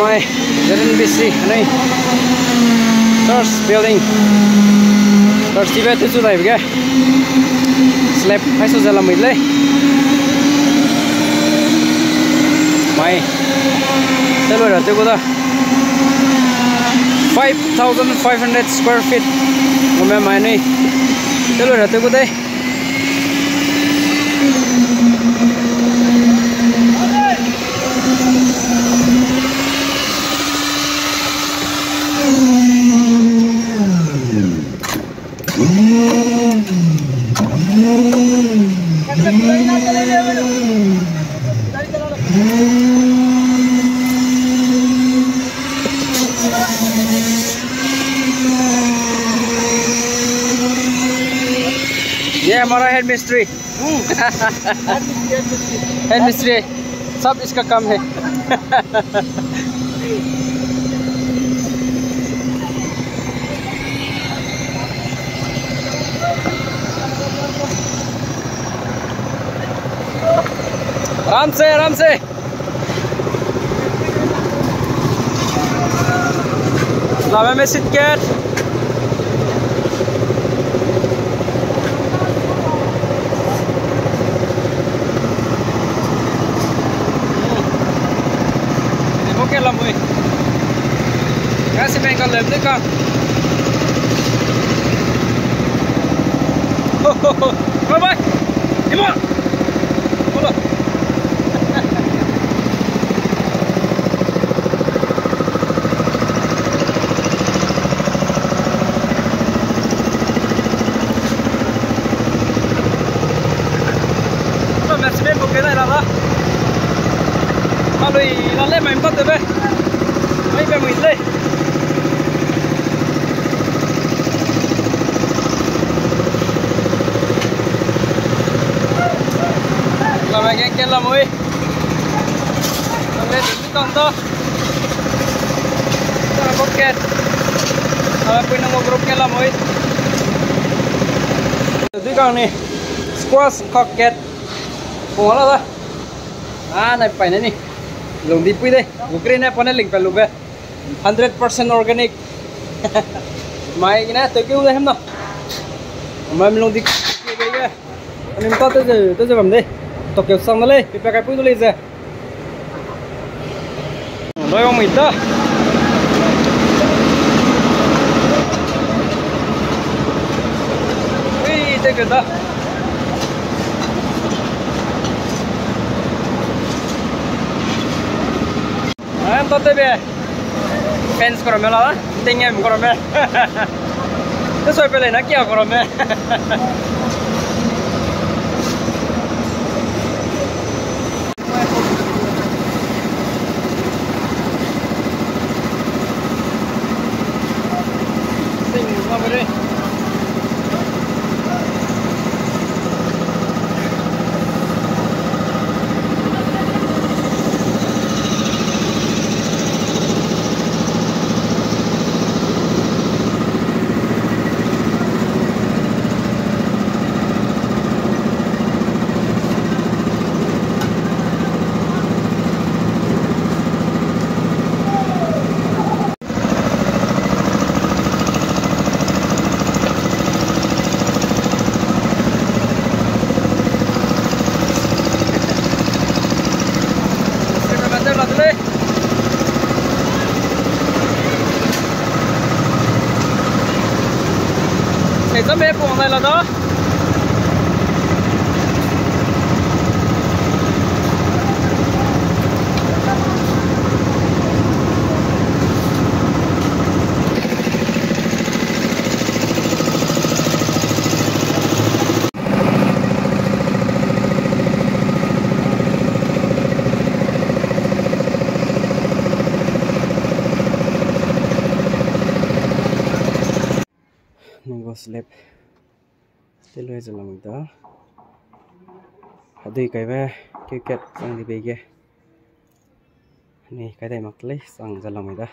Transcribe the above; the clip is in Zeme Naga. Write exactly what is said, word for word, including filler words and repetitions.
Mai, Z N B C, anui. Church building. Church tibe tu chu dai bege. Slab hai su ze lamui lei. Mai. Te lu ra te gu da. Five thousand five hundred square feet. Ngome mai anui. Te lu ra te gu dei. ये हमारा हेड मिस्त्री। हेड मिस्त्री, सब इसका काम है। आराम से, आराम से। Lame mesit kat. Demo ke lamui. Kasi main ka lem de ka. Ho, ho, ho. Bye bye. Demo. Hello. Hello, Mercedes bu ke nai la la. Hello, i la le mai mta te be. Mai be mui le. Lame geng ke lamui. Lame dui kang da. Sa bucket. Lame pui nang group ke lamui. Dui kang ni. Squash bucket. Pung la da. Ah, nai pai ne ni. Lung di pui de. Ukraine ne pa ne ling pa lu be. Hundred percent organic. Mai gene tewkeu de hem na. Mai melung di ke ge. Ani mta te ze, te ze bam de. Tokeu sang de lei, pipa kai pui du lei ze. Loi wang mui ta. Ui, tewkeu da. Ai, am ta tebe. Fence kau ramme la, ting em kau ramme. Te soi pe lei na kia kau ramme. Sing ma bere. Sei chame pung nai la da. Nanggo slab. Te loi ze lamui da. Hadui kaibe, cricket chang di bei ge. Ni kai dai mak lei, chang ze lamui da.